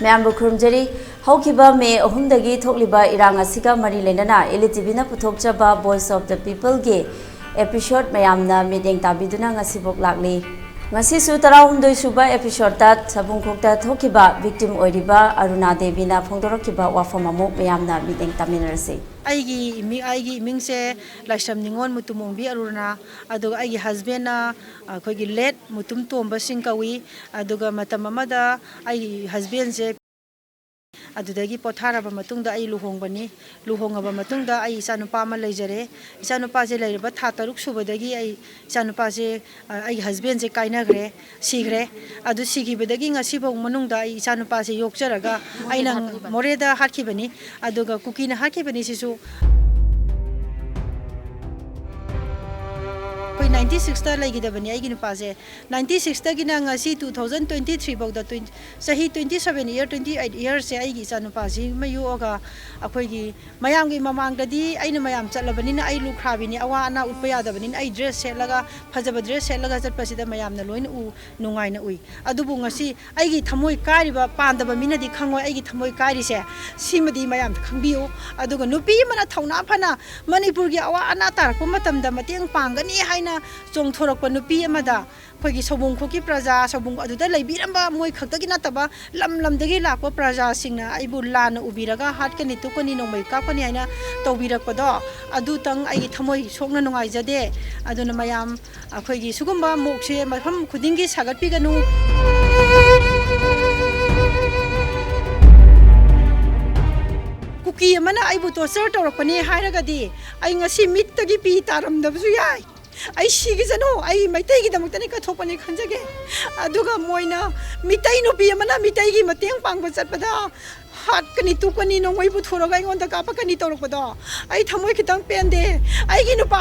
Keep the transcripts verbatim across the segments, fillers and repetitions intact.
ꯃꯌꯥꯝꯕꯨ ꯈꯨꯔꯨꯝꯖꯔꯤ꯫ ꯍꯧꯈꯤꯕ ꯃꯦ ꯑꯍꯨꯝꯗꯒꯤ ꯊꯣꯛꯂꯤꯕ ꯏꯔꯥꯡ ꯑꯁꯤꯒ ꯃꯔꯤ ꯂꯩꯅꯅ ꯏꯂꯤ ꯇꯤꯚꯤꯅ ꯄꯨꯊꯣꯛꯆꯕ Voice of the Peopleꯒꯤ episode ꯃꯌꯥꯝꯅ ꯃꯤꯠꯌꯦꯡ ꯇꯥꯕꯤꯗꯨꯅ ꯉꯁꯤꯕꯨꯛ ꯂꯥꯛꯂꯤ꯫ ꯉꯁꯤꯁꯨ ꯇꯔꯥꯍꯨꯝꯗꯣꯏ ꯁꯨꯕ episodeꯇ ꯁꯕꯨꯡꯈꯣꯛꯇ ꯊꯣꯛꯈꯤꯕ victim ꯑꯣꯏꯔꯤꯕ ꯑꯔꯨꯅꯥ ꯗꯦꯕꯤꯅ ꯐꯣꯡꯗꯣꯔꯛꯈꯤꯕ ꯋꯥꯐꯝ ꯑꯃꯨꯛ ꯃꯌꯥꯝꯅ ꯃꯤꯠꯌꯦꯡ ꯇꯥꯃꯤꯟꯅꯔꯁꯤ꯫ ꯑꯩꯒꯤ ꯏꯃꯤ-, ꯑꯩꯒꯤ ꯏꯃꯤꯡꯁꯦ ꯂꯥꯏꯁ꯭ꯔꯝ ꯅꯤꯉꯣꯜ ꯃꯨꯇꯨꯃꯣꯡꯕꯤ ꯑꯔꯨꯅꯥ, ꯑꯗꯨꯒ ꯑꯩꯒꯤ husbandꯅ ꯑꯩꯈꯣꯏꯒꯤ late ꯃꯨꯇꯨꯝ ꯇꯣꯝꯕ ꯁꯤꯡ ꯀꯧꯏ꯫ ꯑꯗꯨꯒ ꯃꯇꯝ ꯑꯃꯗ ꯑꯩꯒꯤ husbandꯁꯦ ꯑꯗꯨꯗꯒꯤ ꯄꯣꯊꯥꯔꯕ ꯃꯇꯨꯡꯗ ꯑꯩ ꯂꯨꯍꯣꯡꯕꯅꯤ꯫ ꯂꯨꯍꯣꯡꯉꯕ ꯃꯇꯨꯡꯗ ꯑꯩ ꯏꯆꯥꯅꯨꯄꯥ ꯑꯃ ꯂꯩꯖꯔꯦ꯫ ꯏꯆꯥꯅꯨꯄꯥꯁꯦ ꯂꯩꯔꯕ ꯊꯥ ꯇꯔꯨꯛ ꯁꯨꯕꯗꯒꯤ ꯑꯩ ꯏꯆꯥꯅꯨꯄꯥꯁꯦ, ꯑ, ꯑꯩꯒꯤ husbandꯁꯦ ꯀꯥꯏꯅꯈ꯭ꯔꯦ, ꯁꯤꯈ꯭ꯔꯦ꯫ ꯑꯗꯨ ꯁꯤꯈꯤꯕꯗꯒꯤ ꯉꯁꯤꯐꯥꯎ ꯃꯅꯨꯡꯗ ꯑꯩ ꯏꯆꯥꯅꯨꯄꯥꯁꯦ ꯌꯣꯛꯆꯔꯒ ꯃꯣꯔꯦꯗ ꯑꯩꯅ ꯍꯥꯠꯈꯤꯕꯅꯤ꯫ ꯃꯣꯔꯦꯗ ꯍꯥꯠꯈꯤꯕꯅꯤ, ꯑꯗꯨꯒ ꯀꯨꯀꯤꯅ ꯍꯥꯠꯈꯤꯕꯅꯤ꯫ ꯁꯤꯁꯨ ꯑꯩꯈꯣꯏ ninety sixꯇ ꯂꯩꯈꯤꯗꯕꯅꯤ ꯑꯩꯒꯤ ꯅꯨꯄꯥꯁꯦ꯫ Ninety sixꯇꯒꯤꯅ ꯉꯁꯤ two thousand twenty three ꯐꯥꯎꯗ twenty, ꯆꯍꯤ twenty seven year, twenty eight yearsꯁꯦ ꯑꯩꯒꯤ ꯏꯆꯥꯅꯨꯄꯥꯁꯤ ꯑꯃ ꯌꯣꯛꯑꯒ ꯑꯩꯈꯣꯏꯒꯤ ꯃꯌꯥꯝꯒꯤ ꯃꯃꯥꯡꯗꯗꯤ ꯑꯩꯅ ꯃꯌꯥꯝ ꯆꯠꯂꯕꯅꯤꯅ ꯑꯩ ꯂꯨꯈ꯭ꯔꯥꯕꯤꯅꯤ, ꯑꯋꯥ ꯑꯅꯥ ꯎꯠꯄ ꯌꯥꯗꯕꯅꯤꯅ ꯑꯩ dress ꯁꯦꯠꯂꯒ, ꯐꯖꯕ dress ꯁꯦꯠꯂꯒ ꯆꯠꯄꯁꯤꯗ ꯃꯌꯥꯝꯅ ꯂꯣꯏꯅ ꯎ, ꯅꯨꯡꯉꯥꯏꯅ ꯎꯏ꯫ ꯑꯗꯨꯕꯨ ꯉꯁꯤ ꯑꯩꯒꯤ ꯊꯃꯣꯏ ꯀꯥꯏꯔꯤꯕ, ꯄꯥꯟꯗꯕ ꯃꯤꯅꯗꯤ ꯈꯪꯉꯣꯏ ꯑꯩꯒꯤ ꯊꯃꯣꯏ ꯀꯥꯏꯔꯤꯁꯦ, ꯁꯤꯃꯗꯤ ꯃꯌꯥꯝ ꯈꯪꯕꯤꯌꯨ꯫ ꯑꯗꯨꯒ ꯅꯨꯄꯤ ꯑꯃꯅ ꯊꯧꯅꯥ ꯐꯅ ꯃꯅꯤꯄꯨꯔꯒꯤ ꯑꯋꯥ ꯑꯅꯥ ꯇꯥꯔꯛꯄ ꯃꯇꯝꯗ ꯃꯇꯦꯡ ꯄꯥꯡꯒꯅꯤ ꯍꯥꯏꯅ ꯆꯣꯡꯊꯣꯔꯛꯄ ꯅꯨꯄꯤ ꯑꯃꯗ ꯑꯩꯈꯣꯏꯒꯤ ꯁꯥꯎꯕꯨꯡꯈꯣꯛꯀꯤ ꯄ꯭ꯔꯖꯥ, ꯁꯥꯎꯕꯨꯡ ꯑꯗꯨꯗ ꯂꯩꯕꯤꯔꯝꯕ ꯃꯣꯏ ꯈꯛꯇꯒꯤ ꯅꯠꯇꯕ, ꯂꯝ ꯂꯝꯗꯒꯤ ꯂꯥꯛꯄ ꯄ꯭ꯔꯖꯥꯁꯤꯡꯅ ꯑꯩꯕꯨ ꯂꯥꯟꯅ ꯎꯕꯤꯔꯒ ꯍꯥꯠꯀꯅꯤ, ꯇꯨꯞꯀꯅꯤ, ꯅꯣꯡꯃꯩ ꯀꯥꯞꯀꯅꯤ ꯍꯥꯏꯅ ꯇꯧꯕꯤꯔꯛꯄꯗꯣ, ꯑꯗꯨꯇꯪ ꯑꯩꯒꯤ ꯊꯃꯣꯏ ꯁꯣꯛꯅ ꯅꯨꯡꯉꯥꯏꯖꯗꯦ꯫ ꯑꯗꯨꯅ ꯃꯌꯥꯝ ꯑꯩꯈꯣꯏꯒꯤ ꯁꯤꯒꯨꯝꯕ ꯃꯣꯛꯁꯦ ꯃꯐꯝ ꯈꯨꯗꯤꯡꯒꯤ ꯁꯥꯒꯠꯄꯤꯒꯅꯨ꯫ ꯀꯨꯀꯤ ꯑꯃꯅ ꯑꯩꯕꯨ torture ꯇꯧꯔꯛꯄꯅꯦ ꯍꯥꯏꯔꯒꯗꯤ ꯑꯩ ꯉꯁꯤ ꯃꯤꯠꯇꯒꯤ ꯄꯤ ꯇꯥꯔꯝꯗꯕꯁꯨ ꯌꯥꯏ꯫ ꯑꯩ ꯁꯤꯈꯤꯁꯅꯨ, ꯑꯩ ꯃꯩꯇꯩꯒꯤꯗꯃꯛꯇꯅꯤ ꯀꯠꯊꯣꯛꯄꯅꯤ ꯈꯟꯖꯒꯦ꯫ ꯑꯗꯨꯒ ꯃꯣꯏꯅ ꯃꯤꯇꯩ ꯅꯨꯄꯤ ꯑꯃꯅ ꯃꯤꯇꯩꯒꯤ ꯃꯇꯦꯡ ꯄꯥꯡꯕ ꯆꯠꯄꯗ ꯍꯥꯠꯀꯅꯤ, ꯇꯨꯞꯀꯅꯤ, ꯅꯣꯡꯃꯩ ꯄꯨꯊꯣꯔꯒ ꯑꯩꯉꯣꯟꯗ ꯀꯥꯞꯄꯛꯀꯅꯤ ꯇꯧꯔꯛꯄꯗꯣ ꯑꯩ ꯊꯃꯣꯏ ꯈꯤꯇꯪ ꯄꯦꯟꯗꯦ꯫ ꯑꯩꯒꯤ ꯅꯨꯄꯥ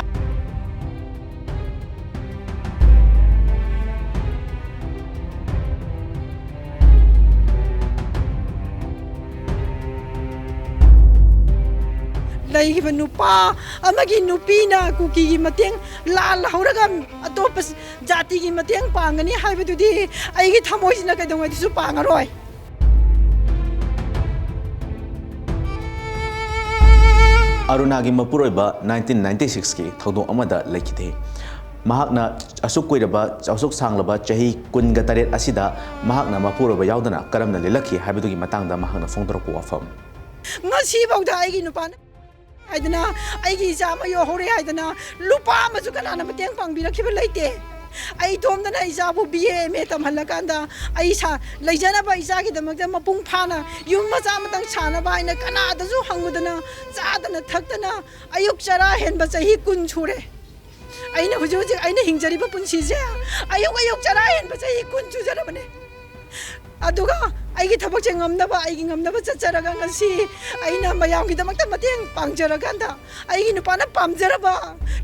ꯂꯩꯈꯤꯕ ꯅꯨꯄꯥ ꯑꯃꯒꯤ ꯅꯨꯄꯤꯅ ꯀꯨꯀꯤꯒꯤ ꯃꯇꯦꯡ ꯂꯥꯜꯍꯧꯔꯒ ꯑꯇꯣꯞꯄ ꯖꯥꯇꯤꯒꯤ ꯃꯇꯦꯡ ꯄꯥꯡꯒꯅꯤ ꯍꯥꯏꯕꯗꯨꯗꯤ ꯑꯩꯒꯤ ꯊꯃꯣꯏꯁꯤꯅ ꯀꯩꯗꯧꯉꯩꯗꯁꯨ ꯄꯥꯡꯉꯔꯣꯏ꯫ ꯑꯔꯨꯅꯥꯒꯤ ꯃꯄꯨꯔꯣꯏꯕ nineteen ninety six ꯀꯤ ꯊꯧꯗꯣꯛ ꯑꯃꯗ ꯂꯩꯈꯤꯗꯦ꯫ ꯃꯍꯥꯛꯅ ꯑꯁꯨꯛ ꯀꯨꯏꯔꯕ, ꯑꯁꯨꯛ ꯁꯥꯡꯂꯕ ꯆꯍꯤ ꯀꯨꯟꯒ ꯇꯔꯦꯠ ꯑꯁꯤꯗ ꯃꯍꯥꯛꯅ ꯃꯄꯨꯔꯣꯏꯕ ꯌꯥꯎꯗꯅ ꯀꯔꯝꯅ ꯂꯦꯜꯂꯛꯈꯤ ꯍꯥꯏꯕꯗꯨꯒꯤ ꯃꯇꯥꯡꯗ ꯃꯍꯥꯛꯅ ꯐꯣꯡꯗꯣꯔꯛꯄ ꯋꯥꯐꯝ꯫ ꯉꯁꯤꯐꯥꯎꯗ ꯑꯩꯒꯤ ꯅꯨꯄꯥꯅ ꯍꯥꯏꯗꯅ, ꯑꯩꯒꯤ ꯏꯆꯥ ꯑꯃ ꯌꯣꯛꯍꯧꯔꯦ ꯍꯥꯏꯗꯅ ꯂꯨꯄꯥ ꯑꯃꯁꯨ ꯀꯅꯥꯅ ꯃꯇꯦꯡ ꯄꯥꯡꯕꯤꯔꯛꯈꯤꯕ ꯂꯩꯇꯦ꯫ ꯑꯩ ꯏꯇꯣꯝꯗꯅ ꯏꯆꯥꯕꯨ B A M A ꯇꯝꯍꯜꯂꯀꯥꯟꯗ ꯑꯩ ꯏꯁꯥ ꯂꯩꯖꯅꯕ, ꯏꯆꯥꯒꯤꯗꯃꯛꯇ ꯃꯄꯨꯡ ꯐꯥꯅ ꯌꯨꯝ ꯃꯆꯥ ꯑꯃꯇꯪ ꯁꯥꯅꯕ ꯍꯥꯏꯅ ꯀꯅꯥꯗꯁꯨ ꯍꯪꯉꯨꯗꯅ, ꯆꯥꯗꯅ ꯊꯛꯇꯅ ꯑꯌꯨꯛ ꯆꯔꯥ ꯍꯦꯟꯕ ꯆꯍꯤ ꯀꯨꯟ ꯁꯨꯔꯦ꯫ ꯑꯩꯅ ꯍꯧꯖꯤꯛ ꯍꯧꯖꯤꯛ ꯑꯩꯅ ꯍꯤꯡꯖꯔꯤꯕ ꯄꯨꯟꯁꯤꯁꯦ ꯑꯌꯨꯛ ꯑꯌꯨꯛ ꯆꯔꯥ ꯍꯦꯟꯕ ꯆꯍꯤ ꯀꯨꯟ ꯁꯨꯖꯔꯕꯅꯦ꯫ ꯑꯗꯨꯒ ꯑꯩꯒꯤ ꯊꯕꯛꯁꯦ ꯉꯝꯅꯕ, ꯑꯩꯒꯤ ꯉꯝꯅꯕ ꯆꯠꯆꯔꯒ ꯉꯁꯤ ꯑꯩꯅ ꯃꯌꯥꯝꯒꯤꯗꯃꯛꯇ ꯃꯇꯦꯡ ꯄꯥꯡꯖꯔꯀꯥꯟꯗ, ꯑꯩꯒꯤ ꯅꯨꯄꯥꯅ ꯄꯥꯝꯖꯔꯕ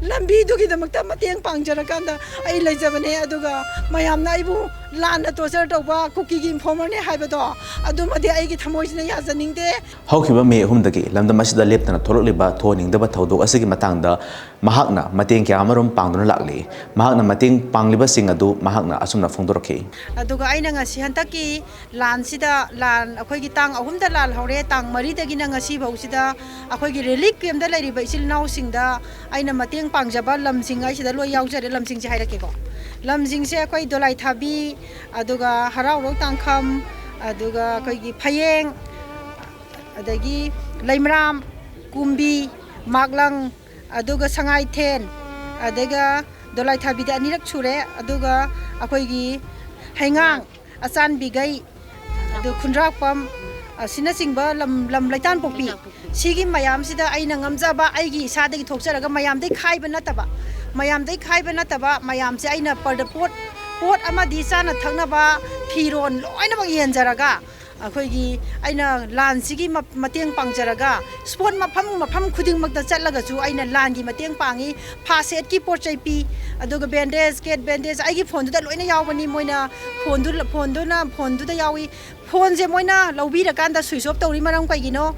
ꯂꯝꯕꯤꯗꯨꯒꯤꯗꯃꯛꯇ ꯃꯇꯦꯡ ꯄꯥꯡꯖꯔꯀꯥꯟꯗ ꯑꯩ ꯂꯩꯖꯕꯅꯦ꯫ ꯑꯗꯨꯒ ꯃꯌꯥꯝꯅ ꯑꯩꯕꯨ ꯂꯥꯟꯅ torture ꯇꯧꯕ ꯀꯨꯀꯤꯒꯤ informer ꯅꯦ ꯍꯥꯏꯕꯗꯣ, ꯑꯗꯨꯃꯗꯤ ꯑꯩꯒꯤ ꯊꯃꯣꯏꯁꯤꯅ ꯌꯥꯖꯅꯤꯡꯗꯦ꯫ ꯍꯧꯈꯤꯕ ꯃꯦ ꯑꯍꯨꯝꯗꯒꯤ ꯂꯝꯗꯝ ꯑꯁꯤꯗ ꯂꯦꯞꯇꯅ ꯊꯣꯛꯂꯛꯂꯤꯕ ꯊꯣꯛꯍꯟꯅꯤꯡꯗꯕ ꯊꯧꯗꯣꯛ ꯑꯁꯤꯒꯤ ꯃꯇꯥꯡꯗ ꯃꯍꯥꯛꯅ ꯃꯇꯦꯡ ꯀꯌꯥ ꯑꯃꯔꯣꯝ ꯄꯥꯡꯗꯨꯅ ꯂꯥꯛꯂꯤ꯫ ꯃꯍꯥꯛꯅ ꯃꯇꯦꯡ ꯄꯥꯡꯂꯤꯕꯁꯤꯡ ꯑꯗꯨ ꯃꯍꯥꯛꯅ ꯑꯁꯨꯝꯅ ꯐꯣꯡꯗꯣꯔꯛꯈꯤ꯫ ꯑꯗꯨꯒ ꯑꯩꯅ ꯉꯁꯤ ꯍꯟꯗꯛꯀꯤ ꯂꯥꯟꯁꯤꯗ, ꯂꯥꯟ, ꯑꯩꯈꯣꯏꯒꯤ ꯇꯥꯡ ꯑꯍꯨꯝꯗ ꯂꯥꯜ ꯍꯧꯔꯦ, ꯇꯥꯡ ꯃꯔꯤꯗꯒꯤꯅ ꯉꯁꯤ ꯐꯥꯎꯁꯤꯗ ꯑꯩꯈꯣꯏꯒꯤ relief camp ꯇ ꯂꯩꯔꯤꯕ ꯏꯆꯤꯜ ꯏꯅꯥꯎꯁꯤꯡꯗ ꯑꯩꯅ ꯃꯇꯦꯡ ꯄꯥꯡꯖꯕ ꯂꯝꯁꯤꯡ ꯑꯩ ꯁꯤꯗ ꯂꯣꯏ ꯌꯥꯎꯖꯔꯦ꯫ ꯂꯝꯁꯤꯡꯁꯦ ꯍꯥꯏꯔꯛꯀꯦꯀꯣ꯫ ꯂꯝꯁꯤꯡꯁꯦ ꯑꯩꯈꯣꯏ ꯗꯣꯂꯥꯏꯊꯥꯕꯤ, ꯑꯗꯨꯒ ꯍꯔꯥꯎꯔꯣꯛ ꯇꯥꯡꯈꯝ, ꯑꯗꯨꯒ ꯑꯩꯈꯣꯏꯒꯤ ꯐꯌꯦꯡ, ꯑꯗꯒꯤ ꯂꯩꯃꯔꯥꯝ, ꯀꯨꯝꯕꯤ, ꯃꯥꯛꯂꯪ, ꯑꯗꯨꯒ ꯁꯉꯥꯏꯊꯦꯟ, ꯑꯗꯨꯒ ꯗꯣꯂꯥꯏꯊꯥꯕꯤꯗ ꯑꯅꯤꯔꯛ ꯁꯨꯔꯦ, ꯑꯗꯨꯒ ꯑꯩꯈꯣꯏꯒꯤ ꯍꯩꯉꯥꯡ, ꯑꯆꯥꯟꯕꯤꯒꯩ, ꯑꯗꯨ ꯈꯨꯟꯗ꯭ꯔꯥꯛꯄꯝ, ꯑꯁꯤꯅꯆꯤꯡꯕ ꯂꯝ, ꯂꯝ ꯂꯩꯇꯥꯟꯄꯣꯛꯄꯤ, ꯁꯤꯒꯤ ꯃꯌꯥꯝꯁꯤꯗ ꯑꯩꯅ ꯉꯝꯖꯕ ꯑꯩꯒꯤ ꯏꯁꯥꯗꯒꯤ ꯊꯣꯛꯆꯔꯒ ꯃꯌꯥꯝꯗꯒꯤ ꯈꯥꯏꯕ ꯅꯠꯇꯕ, ꯃꯌꯥꯝꯗꯒꯤ ꯈꯥꯏꯕ ꯅꯠꯇꯕ, ꯃꯌꯥꯝꯁꯦ ꯑꯩꯅ ꯄꯔꯗ-, ꯄꯣꯠ, ꯄꯣꯠ ꯑꯃꯗꯤ ꯆꯥꯅ ꯊꯛꯅꯕ ꯐꯤꯔꯣꯟ ꯂꯣꯏꯅꯃꯛ ꯌꯦꯟꯖꯔꯒ, ꯑꯩꯈꯣꯏꯒꯤ ꯑꯩꯅ ꯂꯥꯟꯁꯤꯒꯤ ꯃ-, ꯃꯇꯦꯡ ꯄꯥꯡꯖꯔꯒ, spot ꯃꯐꯝ, ꯃꯐꯝ ꯈꯨꯗꯤꯡꯃꯛꯇ ꯆꯠꯂꯒꯁꯨ ꯑꯩꯅ ꯂꯥꯟꯒꯤ ꯃꯇꯦꯡ ꯄꯥꯡꯉꯤ꯫ First aid ꯀꯤ ꯄꯣꯠ ꯆꯩ ꯄꯤ, ꯑꯗꯨꯒ bandage, ꯀꯦꯠ bandage ꯑꯩꯒꯤ phone ꯗꯨꯗ ꯂꯣꯏꯅ ꯌꯥꯎꯕꯅꯤ꯫ ꯃꯣꯏꯅ phone ꯗꯨ, phone ꯗꯨꯅ, phone ꯗꯨꯗ ꯌꯥꯎꯏ꯫ Phone ꯁꯦ ꯃꯣꯏꯅ ꯂꯧꯕꯤꯔꯀꯥꯟꯗ switch off ꯇꯧꯔꯤ ꯃꯔꯝ ꯀꯩꯒꯤꯅꯣ?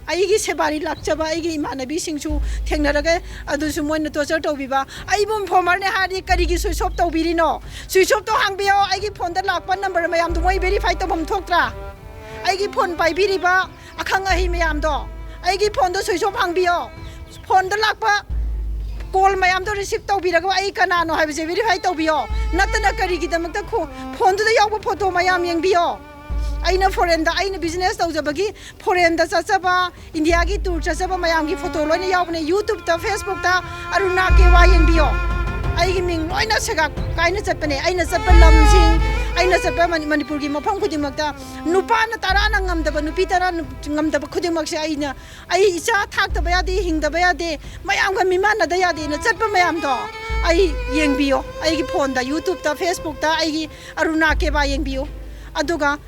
ꯑꯩꯒꯤ ꯁꯦꯕꯥꯔꯤ ꯂꯥꯛꯆꯕ ꯑꯩꯒꯤ ꯏꯃꯥꯟꯅꯕꯤꯁꯤꯡꯁꯨ ꯊꯦꯡꯅꯔꯒ ꯑꯗꯨꯁꯨ ꯃꯣꯏꯅ torture ꯇꯧꯕꯤꯕ꯫ ꯑꯩꯕꯨ informerꯅꯦ ꯍꯥꯏꯔꯗꯤ ꯀꯔꯤꯒꯤ switch off ꯇꯧꯕꯤꯔꯤꯅꯣ? Switch offꯇꯣ ꯍꯥꯡꯕꯤꯌꯣ꯫ ꯑꯩꯒꯤ phoneꯗ ꯂꯥꯛꯄ number ꯃꯌꯥꯝꯗꯣ ꯃꯣꯏ verify ꯇꯧꯐꯝ ꯊꯣꯛꯇ꯭ꯔꯥ? ꯑꯩꯒꯤ phone ꯄꯥꯏꯕꯤꯔꯤꯕ ꯑꯈꯪ ꯑꯍꯩ ꯃꯌꯥꯝꯗꯣ, ꯑꯩꯒꯤ phoneꯗꯣ switch off ꯍꯥꯡꯕꯤꯌꯣ꯫ Phoneꯗ ꯂꯥꯛꯄ call ꯃꯌꯥꯝꯗꯣ receive ꯇꯧꯕꯤꯔꯒ ꯑꯩ ꯀꯅꯥꯅꯣ ꯍꯥꯏꯕꯁꯦ verify ꯇꯧꯕꯤꯌꯣ꯫ ꯅꯠꯇꯅ ꯀꯔꯤꯒꯤꯗꯃꯛꯇ ꯈꯣ-, phoneꯗꯨꯗ ꯌꯥꯎꯕ photo ꯃꯌꯥꯝ ꯌꯦꯡꯕꯤꯌꯣ꯫ ꯑꯩꯅ foreignꯗ, ꯑꯩꯅ business ꯇꯧꯖꯕꯒꯤ foreignꯗ ꯆꯠꯆꯕ, Indiaꯒꯤ tour ꯆꯠꯆꯕ ꯃꯌꯥꯝꯒꯤ photo ꯂꯣꯏꯅ ꯌꯥꯎꯕꯅꯦ꯫ YouTubeꯇ, Facebookꯇ ꯑꯔꯨꯅꯥ ꯀꯦꯋꯥ ꯌꯦꯡꯕꯤꯌꯣ꯫ ꯑꯩꯒꯤ ꯃꯤꯡ ꯂꯣꯏꯅ ꯁꯦꯒꯥꯛ ꯀꯥꯏꯅ ꯆꯠꯄꯅꯦ꯫ ꯑꯩꯅ ꯆꯠꯄ ꯂꯝꯁꯤꯡ, ꯑꯩꯅ ꯆꯠꯄ ꯃꯅꯤ-, ꯃꯅꯤꯄꯨꯔꯒꯤ ꯃꯐꯝ ꯈꯨꯗꯤꯡꯃꯛꯇ ꯅꯨꯄꯥꯅ ꯇꯔꯥꯅ ꯉꯝꯗꯕ, ꯅꯨꯄꯤ ꯇꯔꯥꯅ ꯉꯝꯗꯕ ꯈꯨꯗꯤꯡꯃꯛꯁꯦ ꯑꯩꯅ, ꯑꯩ ꯏꯆꯥ ꯊꯥꯛꯇꯕ ꯌꯥꯗꯦ, ꯍꯤꯡꯗꯕ ꯌꯥꯗꯦ, ꯃꯌꯥꯝꯒ ꯃꯤꯃꯥꯟꯅꯗ ꯌꯥꯗꯦꯅ ꯆꯠꯄ ꯃꯌꯥꯝꯗꯣ ꯑꯩ ꯌꯦꯡꯕꯤꯌꯣ꯫ ꯑꯩꯒꯤ phoneꯗ, YouTubeꯇ, Facebookꯇ ꯑꯩꯒꯤ ꯑꯔꯨꯅꯥ ꯀꯦꯕꯥ ꯌꯦꯡꯕꯤꯌꯨ꯫ ꯑꯗꯨꯒ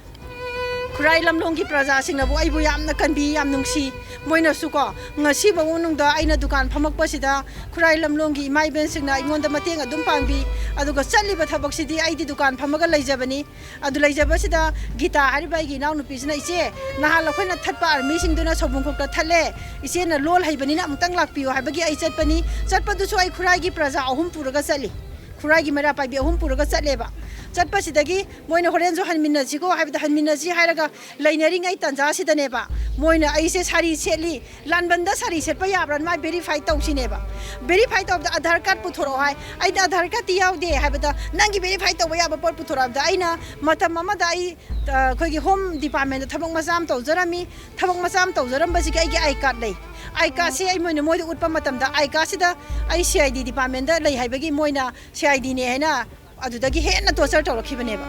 ꯈꯨꯔꯥꯏ ꯂꯝꯂꯣꯡꯒꯤ ꯄ꯭ꯔꯖꯥꯁꯤꯡꯅꯕꯨ ꯑꯩꯕꯨ ꯌꯥꯝꯅ ꯀꯟꯕꯤ, ꯌꯥꯝ ꯅꯨꯡꯁꯤ꯫ ꯃꯣꯏꯅꯁꯨ ꯀꯣ, ꯉꯁꯤꯐꯥꯎ ꯃꯅꯨꯡꯗ ꯑꯩꯅ ꯗꯨꯀꯥꯟ ꯐꯝꯃꯛꯄꯁꯤꯗ ꯈꯨꯔꯥꯏ ꯂꯝꯂꯣꯡꯒꯤ ꯏꯃꯥ ꯏꯕꯦꯟꯁꯤꯡꯅ ꯑꯩꯉꯣꯟꯗ ꯃꯇꯦꯡ ꯑꯗꯨꯝ ꯄꯥꯡꯕꯤ꯫ ꯑꯗꯨꯒ ꯆꯠꯂꯤꯕ ꯊꯕꯛꯁꯤꯗꯤ ꯑꯩꯗꯤ ꯗꯨꯀꯥꯟ ꯐꯝꯃꯒ ꯂꯩꯖꯕꯅꯤ꯫ ꯑꯗꯨ ꯂꯩꯖꯕꯁꯤꯗ ꯒꯤꯇꯥ ꯍꯥꯏꯔꯤꯕ ꯑꯩꯒꯤ ꯏꯅꯥꯎꯅꯨꯄꯤꯁꯤꯅ, "ꯏꯆꯦ, ꯅꯍꯥꯟ ꯑꯩꯈꯣꯏꯅ ꯊꯠꯄ ꯑꯥꯔꯃꯤꯁꯤꯡꯗꯨꯅ ꯁꯧꯕꯨꯡꯈꯣꯛꯇ ꯊꯠꯂꯦ, ꯏꯆꯦꯅ ꯂꯣꯜ ꯍꯩꯕꯅꯤꯅ ꯑꯃꯨꯛꯇꯪ ꯂꯥꯛꯄꯤꯌꯨ" ꯍꯥꯏꯕꯒꯤ ꯑꯩ ꯆꯠꯄꯅꯤ꯫ ꯆꯠꯄꯗꯨꯁꯨ ꯑꯩ ꯈꯨꯔꯥꯏꯒꯤ ꯄ꯭ꯔꯖꯥ ꯑꯍꯨꯝ ꯄꯨꯔꯒ ꯆꯠꯂꯤ꯫ ꯈꯨꯔꯥꯏꯒꯤ ꯃꯩꯔꯥ ꯄꯥꯏꯕꯤ ꯑꯍꯨꯝ ꯄꯨꯔꯒ ꯆꯠꯂꯦꯕ꯫ ꯆꯠꯄꯁꯤꯗꯒꯤ ꯃꯣꯏꯅ ꯍꯣꯔꯦꯟꯁꯨ ꯍꯟꯃꯤꯟꯅꯁꯤꯀꯣ ꯍꯥꯏꯕꯗ, ꯍꯟꯃꯤꯟꯅꯁꯤ ꯍꯥꯏꯔꯒ ꯂꯩꯅꯔꯤꯉꯩ ꯇꯥꯟꯖꯥꯁꯤꯗꯅꯦꯕ, ꯃꯣꯏꯅ ꯑꯩꯁꯦ ꯁꯥꯔꯤ ꯁꯦꯠꯂꯤ, ꯂꯥꯟꯕꯟꯗ ꯁꯥꯔꯤ ꯁꯦꯠꯄ ꯌꯥꯕ꯭ꯔꯥ, ꯃꯥꯏ verify ꯇꯧꯁꯤꯅꯦꯕ꯫ Verify ꯇꯧꯕꯗ ꯑꯙꯥꯔ card ꯄꯨꯊꯣꯔꯛꯑꯣ ꯍꯥꯏ꯫ ꯑꯩꯅ ꯑꯙꯥꯔ cardꯇꯤ ꯌꯥꯎꯗꯦ ꯍꯥꯏꯕꯗ, "ꯅꯪꯒꯤ verify ꯇꯧꯕ ꯌꯥꯕ ꯄꯣꯠ ꯄꯨꯊꯣꯔꯛꯑꯣ" ꯍꯥꯏꯕꯗ, ꯑꯩꯅ ꯃꯇꯝ ꯑꯃꯗ ꯑꯩ, ꯑ, ꯑꯩꯈꯣꯏꯒꯤ home departmentꯇ ꯊꯕꯛ ꯃꯆꯥ ꯑꯃ ꯇꯧꯖꯔꯝꯃꯤ꯫ ꯊꯕꯛ ꯃꯆꯥ ꯑꯃ ꯇꯧꯖꯔꯝꯕꯁꯤꯒꯤ ꯑꯩꯒꯤ I card ꯂꯩ꯫ I cardꯁꯦ ꯑꯩ ꯃꯣꯏꯅ, ꯃꯣꯏꯗ ꯎꯠꯄ ꯃꯇꯝꯗ, I cardꯁꯤꯗ ꯑꯩ C I D departmentꯇ ꯂꯩ ꯍꯥꯏꯕꯒꯤ ꯃꯣꯏꯅ C I Dꯅꯦ ꯍꯥꯏꯅ ꯑꯗꯨꯗꯒꯤ ꯍꯦꯟꯅ torture ꯇꯧꯔꯛꯈꯤꯕꯅꯦꯕ꯫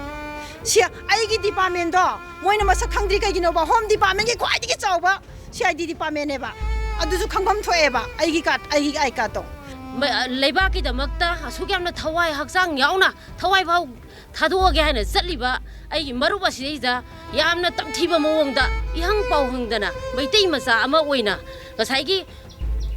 ꯁꯤ ꯑꯩꯒꯤ departmentꯗꯣ ꯃꯣꯏꯅ ꯃꯁꯛ ꯈꯪꯗ꯭ꯔꯤ ꯀꯩꯒꯤꯅꯣꯕ? Home departmentꯀꯤ ꯈ꯭ꯋꯥꯏꯗꯒꯤ ꯆꯥꯎꯕ C I D departmentꯅꯦꯕ꯫ ꯑꯗꯨꯁꯨ ꯈꯪꯐꯝ ꯊꯣꯛꯑꯦꯕ, ꯑꯩꯒꯤ card, ꯑꯩꯒꯤ I cardꯇꯣ꯫ ꯃ-, ꯂꯩꯕꯥꯛꯀꯤꯗꯃꯛꯇ ꯑꯁꯨꯛ ꯌꯥꯝꯅ ꯊꯋꯥꯏ ꯍꯛꯆꯥꯡ ꯌꯥꯎꯅ, ꯊꯋꯥꯏ ꯐꯥꯎ ꯊꯥꯗꯣꯛꯑꯒꯦ ꯍꯥꯏꯅ ꯆꯠꯂꯤꯕ ꯑꯩꯒꯤ ꯃꯔꯨꯞ ꯑꯁꯤꯗꯩꯗ ꯌꯥꯝꯅ ꯇꯝꯊꯤꯕ ꯃꯑꯣꯡꯗ ꯏꯍꯪ ꯄꯥꯎ ꯍꯪꯗꯅ ꯃꯩꯇꯩ ꯃꯆꯥ ꯑꯃ ꯑꯣꯏꯅ ꯉꯁꯥꯏꯒꯤ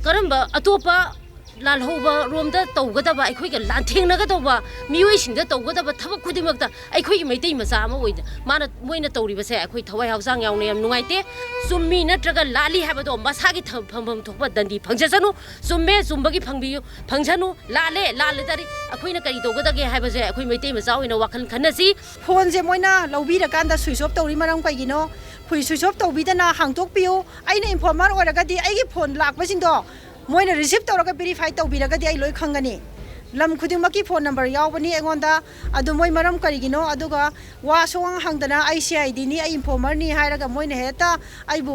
ꯀꯔꯝꯕ ꯑꯇꯣꯞꯄ ꯂꯥꯜꯍꯧꯕ ꯔꯣꯝꯗ ꯇꯧꯒꯗꯕ, ꯑꯩꯈꯣꯏꯒ ꯂꯥꯟꯊꯦꯡꯅꯒꯗꯧꯕ ꯃꯤꯑꯣꯏꯁꯤꯡꯗ ꯇꯧꯒꯗꯕ ꯊꯕꯛ ꯈꯨꯗꯤꯡꯃꯛꯇ ꯑꯩꯈꯣꯏꯒꯤ ꯃꯩꯇꯩ ꯃꯆꯥ ꯑꯃ ꯑꯣꯏꯅ ꯃꯥꯅ, ꯃꯣꯏꯅ ꯇꯧꯔꯤꯕꯁꯦ ꯑꯩꯈꯣꯏ ꯊꯋꯥꯏ ꯍꯛꯆꯥꯡ ꯌꯥꯎꯅ ꯌꯥꯝ ꯅꯨꯡꯉꯥꯏꯇꯦ꯫ ꯆꯨꯝꯃꯤ ꯅꯠꯇ꯭ꯔꯒ ꯂꯥꯜꯂꯤ ꯍꯥꯏꯕꯗꯣ ꯃꯁꯥꯒꯤ ꯊ-, ꯐꯪꯐꯝ ꯊꯣꯛꯄ ꯗꯟꯗꯤ ꯐꯪꯖꯁꯅꯨ꯫ ꯆꯨꯝꯃꯦ, ꯆꯨꯝꯕꯒꯤ ꯐꯪꯕꯤꯌꯨ, ꯐꯪꯁꯅꯨ꯫ ꯂꯥꯜꯂꯦ, ꯂꯥꯜꯂꯦ ꯇꯥꯔꯗꯤ ꯑꯩꯈꯣꯏꯅ ꯀꯔꯤ ꯇꯧꯒꯗꯒꯦ ꯍꯥꯏꯕꯁꯦ ꯑꯩꯈꯣꯏ ꯃꯩꯇꯩ ꯃꯆꯥ ꯑꯣꯏꯅ ꯋꯥꯈꯜ ꯈꯟꯅꯁꯤ꯫ ꯐꯣꯟꯁꯦ ꯃꯣꯏꯅ ꯂꯧꯕꯤꯔꯀꯥꯟꯗ switch off ꯇꯧꯔꯤ ꯃꯔꯝ ꯀꯩꯒꯤꯅꯣ? ꯑꯩꯈꯣꯏ switch off ꯇꯧꯕꯤꯗꯅ ꯍꯥꯡꯇꯣꯛꯄꯤꯌꯨ꯫ ꯑꯩꯅ informer ꯑꯣꯏꯔꯒꯗꯤ ꯑꯩꯒꯤ ꯐꯣꯟ ꯂꯥꯛꯄꯁꯤꯡꯗꯣ ꯃꯣꯏꯅ receive ꯇꯧꯔꯒ verify ꯇꯧꯕꯤꯔꯒꯗꯤ ꯑꯩ ꯂꯣꯏ ꯈꯪꯒꯅꯤ꯫ ꯂꯝ ꯈꯨꯗꯤꯡꯃꯛꯀꯤ phone number ꯌꯥꯎꯕꯅꯤ ꯑꯩꯉꯣꯟꯗ꯫ ꯑꯗꯨ ꯃꯣꯏ ꯃꯔꯝ ꯀꯔꯤꯒꯤꯅꯣ? ꯑꯗꯨꯒ ꯋꯥ ꯁꯨꯡꯍꯪ ꯍꯪꯗꯅ "ꯑꯩ C I Dꯅꯤ, ꯑꯩ informerꯅꯤ" ꯍꯥꯏꯔꯒ ꯃꯣꯏꯅ ꯍꯦꯛꯇ ꯑꯩꯕꯨ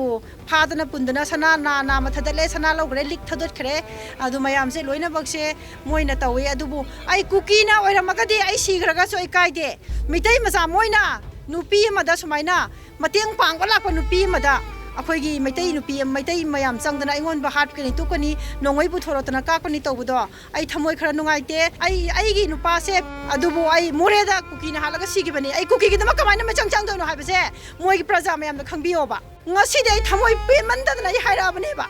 ꯐꯥꯗꯅ ꯄꯨꯟꯗꯅ ꯁꯅꯥ ꯅꯥ ꯅꯥꯝꯃ ꯊꯥꯗꯠꯂꯦ, ꯁꯅꯥ ꯂꯧꯈ꯭ꯔꯦ, ꯂꯤꯛ ꯊꯥꯗꯠꯈ꯭ꯔꯦ꯫ ꯑꯗꯨ ꯃꯌꯥꯝꯁꯦ ꯂꯣꯏꯅꯃꯛꯁꯦ ꯃꯣꯏꯅ ꯇꯧꯋꯤ꯫ ꯑꯗꯨꯕꯨ ꯑꯩ ꯀꯨꯀꯤꯅ ꯑꯣꯏꯔꯝꯃꯒꯗꯤ ꯑꯩ ꯁꯤꯈ꯭ꯔꯒꯁꯨ ꯑꯩ ꯀꯥꯏꯗꯦ꯫ ꯃꯤꯇꯩ ꯃꯆꯥ ꯃꯣꯏꯅ ꯅꯨꯄꯤ ꯑꯃꯗ ꯁꯨꯃꯥꯏꯅ ꯃꯇꯦꯡ ꯄꯥꯡꯕ ꯂꯥꯛꯄ ꯅꯨꯄꯤ ꯑꯃꯗ ꯑꯩꯈꯣꯏꯒꯤ ꯃꯩꯇꯩ ꯅꯨꯄꯤ, ꯃꯩꯇꯩ ꯃꯌꯥꯝ ꯆꯪꯗꯅ ꯑꯩꯉꯣꯟꯗ ꯍꯥꯠꯀꯅꯤ, ꯇꯨꯞꯀꯅꯤ, ꯅꯣꯡꯃꯩ ꯄꯨꯊꯣꯔꯛꯇꯅ ꯀꯥꯞꯀꯅꯤ ꯇꯧꯕꯗꯣ ꯑꯩ ꯊꯃꯣꯏ ꯈꯔ ꯅꯨꯡꯉꯥꯏꯇꯦ꯫ ꯑꯩ, ꯑꯩꯒꯤ ꯅꯨꯄꯥꯁꯦ ꯑꯗꯨꯕꯨ ꯑꯩ ꯃꯣꯔꯦꯗ ꯀꯨꯀꯤꯅ ꯍꯥꯠꯂꯒ ꯁꯤꯈꯤꯕꯅꯤ꯫ ꯑꯩ ꯀꯨꯀꯤꯒꯤꯗꯃꯛ ꯀꯃꯥꯏꯅ ꯃꯤꯆꯪ ꯆꯪꯗꯣꯏꯅꯣ ꯍꯥꯏꯕꯁꯦ ꯃꯣꯏꯒꯤ ꯄ꯭ꯔꯖꯥ ꯃꯌꯥꯝꯅ ꯈꯪꯕꯤꯌꯣꯕ꯫ ꯉꯁꯤꯗꯤ ꯑꯩ ꯊꯃꯣꯏ ꯄꯦꯟꯃꯟꯗꯗꯅ ꯑꯩ ꯍꯥꯏꯔꯛꯑꯕꯅꯦꯕ꯫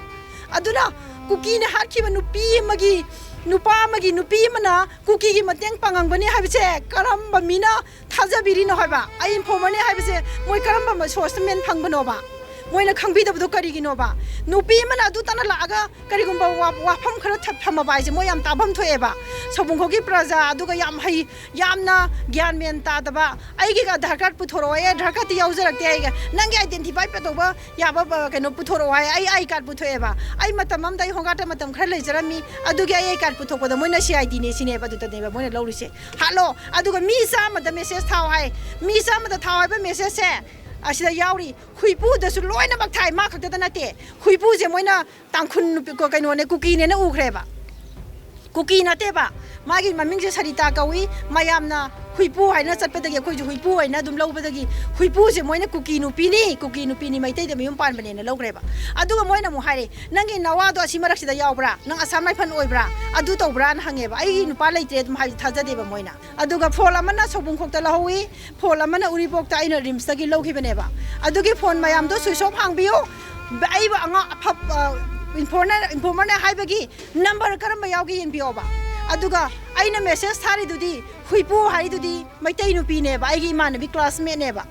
ꯑꯗꯨꯅ ꯀꯨꯀꯤꯅ ꯍꯥꯠꯈꯤꯕ ꯅꯨꯄꯤ ꯑꯃꯒꯤ, ꯅꯨꯄꯥ ꯑꯃꯒꯤ ꯅꯨꯄꯤ ꯑꯃꯅ ꯀꯨꯀꯤꯒꯤ ꯃꯇꯦꯡ ꯄꯥꯡꯉꯝꯒꯅꯤ ꯍꯥꯏꯕꯁꯦ ꯀꯔꯝꯕ ꯃꯤꯅ ꯊꯥꯖꯕꯤꯔꯤꯅꯣ ꯍꯥꯏꯕ? ꯑꯩ informerꯅꯤ ꯍꯥꯏꯕꯁꯦ ꯃꯣꯏ ꯀꯔꯝꯕ sourceꯇ ꯃꯦꯟ ꯐꯪꯕꯅꯣꯕ? ꯃꯣꯏꯅ ꯈꯪꯕꯤꯗꯕꯗꯣ ꯀꯔꯤꯒꯤꯅꯣꯕ? ꯅꯨꯄꯤ ꯑꯃꯅ ꯑꯗꯨ ꯇꯥꯟꯅ ꯂꯥꯛꯑꯒ ꯀꯔꯤꯒꯨꯝꯕ ꯋꯥ-, ꯋꯥꯐꯝ ꯈꯔ ꯊ-, ꯊꯝꯃꯕ ꯍꯥꯏꯁꯦ ꯃꯣꯏ ꯌꯥꯝ ꯇꯥꯐꯝ ꯊꯣꯛꯑꯦꯕ꯫ ꯁꯧꯕꯨꯡꯈꯣꯛꯀꯤ ꯄ꯭ꯔꯖꯥ ꯑꯗꯨꯒ ꯌꯥꯝ ꯍꯩ, ꯌꯥꯝꯅ ꯒ꯭ꯌꯥꯟ ꯃꯦꯟ ꯇꯥꯗꯕ, "ꯑꯩꯒꯤ ꯑꯙꯥꯔ ꯀꯥꯔꯗ ꯄꯨꯊꯣꯔꯛꯑꯣ, ꯑꯩ ꯑꯙꯥꯔ ꯀꯥꯔꯗꯇꯤ ꯌꯥꯎꯖꯔꯛꯇꯦ, ꯑꯩꯒ ꯅꯪꯒꯤ identify ꯇꯧꯕ ꯌꯥꯕ, ꯑ, ꯀꯩꯅꯣ ꯄꯨꯊꯣꯔꯛꯑꯣ" ꯍꯥꯏ꯫ ꯑꯩ I card ꯄꯨꯊꯣꯛꯑꯦꯕ꯫ ꯑꯩ ꯃꯇꯝ ꯑꯃꯗ ꯑꯩ ꯍꯣꯝꯒꯥꯔꯗꯇ ꯃꯇꯝ ꯈꯔ ꯂꯩꯖꯔꯝꯃꯤ, ꯑꯗꯨꯒꯤ ꯑꯩ I card ꯄꯨꯊꯣꯛꯄꯗ ꯃꯣꯏꯅ C I Dꯅꯦ ꯁꯤꯅꯦꯕ ꯑꯗꯨꯗꯅꯦꯕ ꯃꯣꯏꯅ ꯂꯧꯔꯤꯁꯦ꯫ ꯍꯥꯠꯂꯣ꯫ ꯑꯗꯨꯒ ꯃꯤ ꯆꯥꯝꯃꯗ message ꯊꯥꯎ ꯍꯥꯏ꯫ ꯃꯤ ꯆꯥꯝꯃꯗ ꯊꯥꯎ ꯍꯥꯏꯕ messageꯁꯦ ꯑꯁꯤꯗ ꯌꯥꯎꯔꯤ꯫ ꯍꯨꯏꯄꯨꯗꯁꯨ ꯂꯣꯏꯅꯃꯛ ꯊꯥꯏ, ꯃꯥ ꯈꯛꯇꯗ ꯅꯠꯇꯦ꯫ ꯍꯨꯏꯄꯨꯁꯦ ꯃꯣꯏꯅ ꯇꯥꯡꯈꯨꯜ ꯅꯨꯄꯤ, ꯀ-, ꯀꯩꯅꯣꯅꯦ, ꯀꯨꯀꯤꯅꯦꯅ ꯎꯈ꯭ꯔꯦꯕ꯫ ꯀꯨꯀꯤ ꯅꯠꯇꯦꯕ, ꯃꯥꯒꯤ ꯃꯃꯤꯡꯁꯦ ꯁꯔꯤꯇꯥ ꯀꯧꯏ꯫ ꯃꯌꯥꯝꯅ ꯍꯨꯏꯄꯨ ꯍꯥꯏꯅ ꯆꯠꯄꯗꯒꯤ ꯑꯩꯈꯣꯏꯁꯨ ꯍꯨꯏꯄꯨ ꯍꯥꯏꯅ ꯑꯗꯨꯝ ꯂꯧꯕꯗꯒꯤ ꯍꯨꯏꯄꯨꯁꯦ ꯃꯣꯏꯅ ꯀꯨꯀꯤ ꯅꯨꯄꯤꯅꯤ, ꯀꯨꯀꯤ ꯅꯨꯄꯤꯅꯤ, ꯃꯩꯇꯩꯗ ꯃꯌꯨꯝ ꯄꯥꯟꯕꯅꯦꯅ ꯂꯧꯈ꯭ꯔꯦꯕ꯫ ꯑꯗꯨꯒ ꯃꯣꯏꯅ ꯑꯃꯨꯛ ꯍꯥꯏꯔꯦ, "ꯅꯪꯒꯤ ꯅꯋꯥꯗꯣ ꯑꯁꯤ ꯃꯔꯛꯁꯤꯗ ꯌꯥꯎꯕ꯭ꯔꯥ? ꯅꯪ ꯑꯁꯥꯝ ꯔꯥꯏꯐꯜ ꯑꯣꯏꯕ꯭ꯔꯥ? ꯑꯗꯨ ꯇꯧꯕ꯭ꯔꯥꯅ?" ꯍꯪꯉꯦꯕ꯫ "ꯑꯩꯒꯤ ꯅꯨꯄꯥ ꯂꯩꯇ꯭ꯔꯦ" ꯑꯗꯨꯝ ꯍꯥꯏꯕꯁꯦ ꯊꯥꯖꯗꯦꯕ ꯃꯣꯏꯅ꯫ ꯑꯗꯨꯒ ꯐꯣꯟ ꯑꯃꯅ ꯁꯧꯕꯨꯡꯈꯣꯛꯇ ꯂꯧꯍꯧꯋꯤ, ꯐꯣꯟ ꯑꯃꯅ ꯎꯔꯤꯄꯣꯛꯇ ꯑꯩꯅ ꯔꯤꯝꯁꯇꯒꯤ ꯂꯧꯈꯤꯕꯅꯦꯕ꯫ ꯑꯗꯨꯒꯤ ꯐꯣꯟ ꯃꯌꯥꯝꯗꯣ switch off ꯍꯥꯡꯕꯤꯌꯨ꯫ ꯑꯩꯕꯨ ꯑꯉꯥꯡ ꯑꯐꯕ, ꯏꯟꯐꯣꯔꯃꯔ ꯏꯟꯐꯣꯔꯃꯔꯅ ꯍꯥꯏꯕꯒꯤ ꯅꯝꯕꯔ ꯀꯔꯝꯕ ꯌꯥꯎꯒꯦ ꯌꯦꯡꯕꯤꯌꯣꯕ꯫ ꯑꯗꯨꯒ ꯑꯩꯅ ꯃꯦꯁꯦꯖ ꯊꯥꯔꯤꯗꯨꯗꯤ ꯍꯨꯏꯄꯨ ꯍꯥꯏꯔꯤꯗꯨꯗꯤ ꯃꯩꯇꯩ ꯅꯨꯄꯤꯅꯦꯕ, ꯑꯩꯒꯤ ꯏꯃꯥꯟꯅꯕꯤ ꯀ꯭ꯂꯥꯁꯃꯦꯠꯅꯦꯕ꯫